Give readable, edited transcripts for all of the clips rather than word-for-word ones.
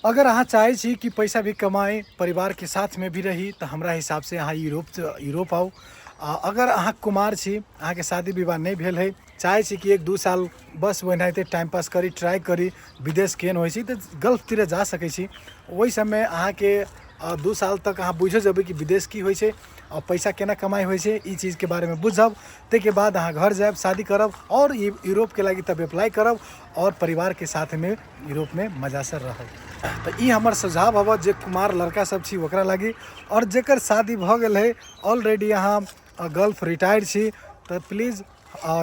अगर अहाँ चाहै छी कि पैसा भी कमाइ, परिवारके साथमे भी रही, तऽ हमरा हिसाबसँ अहाँ यूरोप यूरोप आउ। आ अगर अहाँ कुमार छी, अहाँके शादी विवाह नहि भेल है, चाहै छी कि 1-2 साल बस ओनाहिते टाइम पास करी, ट्राई करी विदेश केहन होइ छै, तऽ गल्फतिर जा सकै छी। ओहि सबमे अहाँके 2 साल तक अहाँ बुझियो जेबै कि विदेश की होइ छै आओर पैसा केना कमाइ होइ छै, ई चीजके बारेमे बुझब। ताहिके बाद अहाँ घर जायब, शादी करब आओर यूरोपके लागि तब अप्लाई करब आओर परिवारके साथमे यूरोपमे मजासँ रहब। तऽ ई हमर सुझाव हबऽ जे कुमार लड़का सब छी ओकरा लागि। आओर जकर शादी भऽ गेल है ऑलरेडी, अहाँ गल्फ रिटायर छी, तऽ प्लीज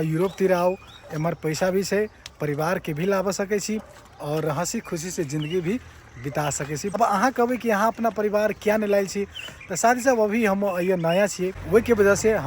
यूरोपतिर आउ। एम्हर पैसा भी छै, परिवारके भी लाबऽ सकै छी आओर हँसी खुशीसँ जिन्दगी भी बिता सकै छी। अब अहाँ कहबै कि अहाँ अपना परिवार किया नहि लायल छी, तऽ साथी सब, अभी हम अइयो नया छियै, ओहिके वजहसँ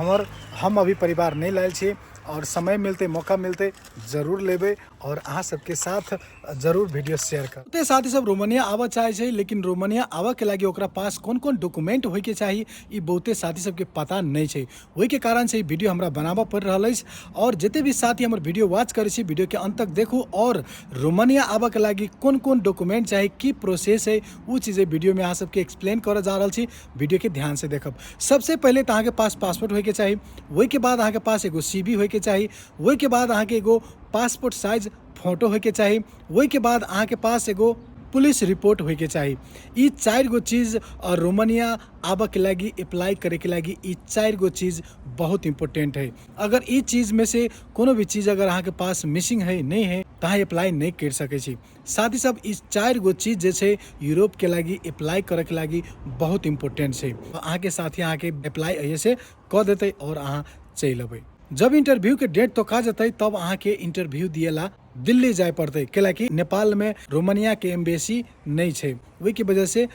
हम अभी परिवार नहि लायल छियै। आओर समय मिलतै, मौका मिलतै, जरूर लेबै आओर अहाँ सबके साथ जरूर वीडियो शेयर करब। ते साथी सब रोमानिया आबऽ चाहै छै, लेकिन रोमानिया आबऽके लागि ओकरा पास कोन कोन डॉक्यूमेंट होइके चाही, ई बहुते साथी सबके पता नहि छै। ओहिके कारण से ई वीडियो हमरा बनाबऽ पड़ि रहल अछि। आओर जते भी साथी हमर वीडियो वॉच करै छी, वीडियोके अंत तक देखू आओर रोमानिया आबऽके लागि कोन कोन डॉक्यूमेंट चाही, की प्रोसेस है, ओ चीज एहि वीडियोमे अहाँ सबके एक्सप्लेन करऽ जा रहल छी। वीडियोके ध्यान से देखब। सबसे पहिले तऽ अहाँके पास पासपोर्ट होइके चाही, ओहिके बाद अहाँके पास एगो सी वी होइके चाही, ओहिके बाद अहाँके एगो पासपोर्ट साइज फोटो होइके चाही, ओहिके बाद अहाँके पास एगो पुलिस रिपोर्ट होइके चाही। ई 4 गो चीज और रोमानिया आबऽके लागि, अप्लाई करैके लागि ई 4 गो चीज बहुत इम्पोर्टेंट है। अगर ई चीज में से कोनो भी चीज अगर अहाँके पास मिसिंग है, नहीं है, तऽ अहाँ अप्लाई नहि करि सकै छी। साथ ही सब ई 4 गो चीज जे छै यूरोपके लागि अप्लाई करैके लागि बहुत इम्पोर्टेंट छै। अहाँके साथी अहाँके अप्लाई एहिसँ कऽ देतै आओर अहाँ चलि अबै। जब इंटरव्यू के डेट तोका जेतै तब अहाँके इंटरव्यू दिएला दिल्ली जाय पड़तै, कैलाकि नेपालमे रोमानियाके एम्बेसी नहि छै। ओहिके वजहसँ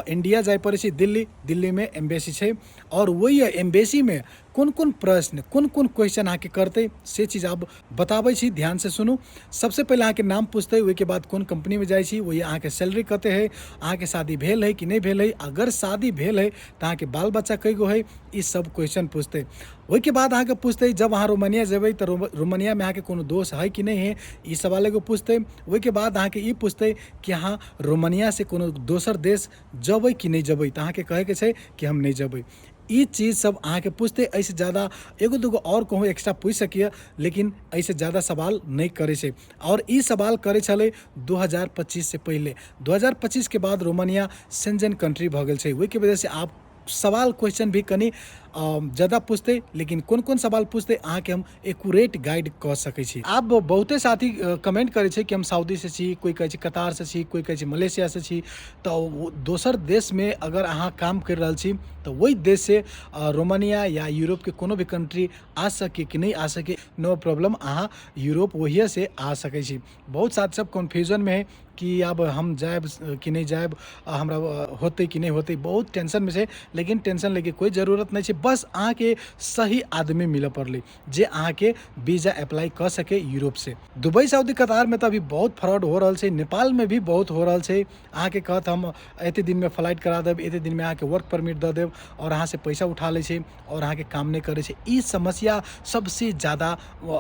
इंडिया जाय पड़ै छै दिल्ली, दिल्लीमे एम्बेसी छै। आओर ओहि एम्बेसीमे कोन कोन प्रश्न, कोन कोन क्वेश्चन अहाँके करतै, से चीज आब बताबै छी, ध्यानसँ सुनू। सबसे पहिले अहाँके नाम पूछतै, ओहिके बाद कोन कंपनीमे जाइ छी, वही अहाँके सैलरी कते है, अहाँके शादी भेल है कि नहि भेल है, अगर शादी भेल है तऽ अहाँके बाल बच्चा कै गो है, ई सब क्वेश्चन पूछतै। ओहिके बाद अहाँके पूछतै जब अहाँ रोमानिया जेबै तऽ रोमानियामे अहाँके कोनो दोस्त है कि नहि है, ई सवाल एगो पूछतै। ओहिके बाद अहाँके ई पूछतै कि अहाँ रोमानियासँ कोनो दोसर देश जेबै कि नहि जेबै, तऽ अहाँके कहैके छै कि हम नहि जेबै। ई चीज सब अहाँके पूछतै। एहिसँ ज्यादा एगो दूगो आओर कहूँ एक्स्ट्रा पूछि सकैए, लेकिन एहिसँ ज्यादा सवाल नहि करै छै। आओर ई सवाल करै छलै 2025 से पहिले। 2025 के बाद रोमानिया सेंजन कंट्री भऽ गेल छै, ओहिके वजहसँ आब सवाल क्वेश्चन भी कनि ज्यादा पूछतै। लेकिन कोन कोन सवाल पूछतै, अहाँके हम एक्यूरेट गाइड कऽ सकै छी। आब बहुते साथी कमेंट करै छै कि हम सऊदीसँ छी, कोइ कहै छै कतारसँ छी, कोइ कहै छै मलेशियासँ छी। तऽ दोसर देशमे अगर अहाँ काम करि रहल छी तऽ ओहि देशसँ रोमानिया या यूरोपके कोनो भी कंट्री आ सके कि नहि आ सके? नो प्रॉब्लम, अहाँ यूरोप ओहिएसँ आ सकै छी। बहुत साथी सब कन्फ्यूजनमे है कि आब हम जायब कि नहि जायब, हमरा होतै कि नहि होतै, बहुत टेंशनमे छै। लेकिन टेंशन लैके कोइ जरूरत नहि छै, बस अहाँके सही आदमी मिलऽ पड़लै जे अहाँके वीजा अप्लाई कऽ सके यूरोपसँ। दुबई, सऊदी, कतारमे तऽ अभी बहुत फ्रॉड हो रहल छै, नेपालमे भी बहुत हो रहल छै। अहाँके कहत हम एते दिनमे फ्लाइट करा देब, एते दिनमे अहाँके वर्क परमिट दऽ देब, आओर अहाँसँ पैसा उठा लै छै आओर अहाँके काम नहि करै छै। ई समस्या सबसे ज्यादा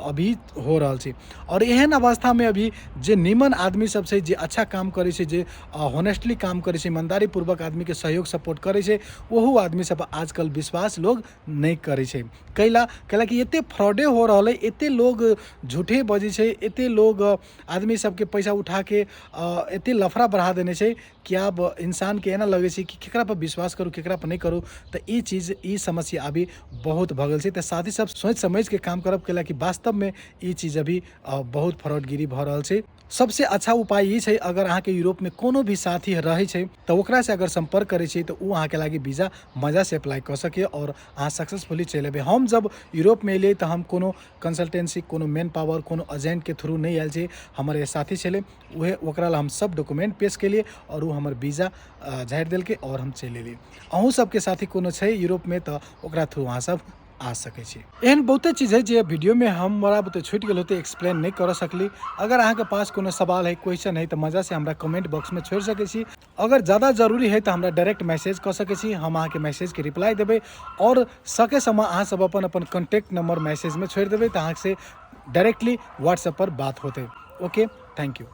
अभी हो रहल छै। आओर एहन अवस्थामे अभी जे नीमन आदमी सब छै, जे अच्छा काम करै छै, जे होनेस्टली काम करै छै, ईमानदारी पूर्वक आदमीके सहयोग सपोर्ट करै छै, ओहू आदमी सब आजकल विश्वास लोग नहि करै छै। कैला कैलाकि एते फ्रॉडे हो रहल है, एते लोग झूठे बजै छै, एते लोग आदमी सबके पैसा उठाके एते लफड़ा बढ़ा देने छै कि आब इंसानके एना लगै छै कि केकरा पर विश्वास करू, केकरा पर नहि करू। तऽ ई चीज, ई समस्या अभी बहुत भऽ गेल छै। तऽ साथी सब, सोचि समझिके काम करब, कैलाकि वास्तवमे ई चीज अभी बहुत फ्रॉडगिरी भऽ रहल छै। सबसे अच्छा उपाय ई छै, अगर अहाँके यूरोपमे कोनो भी साथी रहै छै तऽ ओकरासँ अगर सम्पर्क करै छी तऽ ओ अहाँके लागि वीजा मजासँ अप्लाई कऽ सकैए आओर अहाँ सक्सेसफुली चलि एबै। हम जब यूरोपमे एलियै तऽ हम कोनो कंसल्टेंसी, कोनो मैन पावर, कोनो एजेंटके थ्रू नहि आयल छी। हमर एगो साथी छलै, उहे ओकरा लए हम सब डॉक्यूमेंट पेश केलियै आओर ओ हमर वीजा झाड़ि देलकै आओर हम चलि एलियै। अहूँ सबके साथी कोनो छै यूरोपमे तऽ ओकरा थ्रू अहाँ सब आ सकै छी। एहन बहुते चीज है जे वीडियोमे हमरा बुते छूटि गेल होतै, एक्सप्लेन नहि करऽ सकली। अगर अहाँके पास कोनो सवाल है, क्वेश्चन है, तऽ मजासँ हमरा कमेंट बॉक्समे छोड़ि सकै छी। अगर ज़्यादा जरूरी है तऽ हमरा डायरेक्ट मैसेज कऽ सकै छी, हम अहाँके मैसेजके रिप्लाई देबै। आओर सके समय अहाँ सब अपन अपन कॉन्टैक्ट नंबर मैसेजमे छोड़ि देबै तऽ अहाँसँ डायरेक्टली व्हाट्सएप पर बात होतै। Okay, thank you.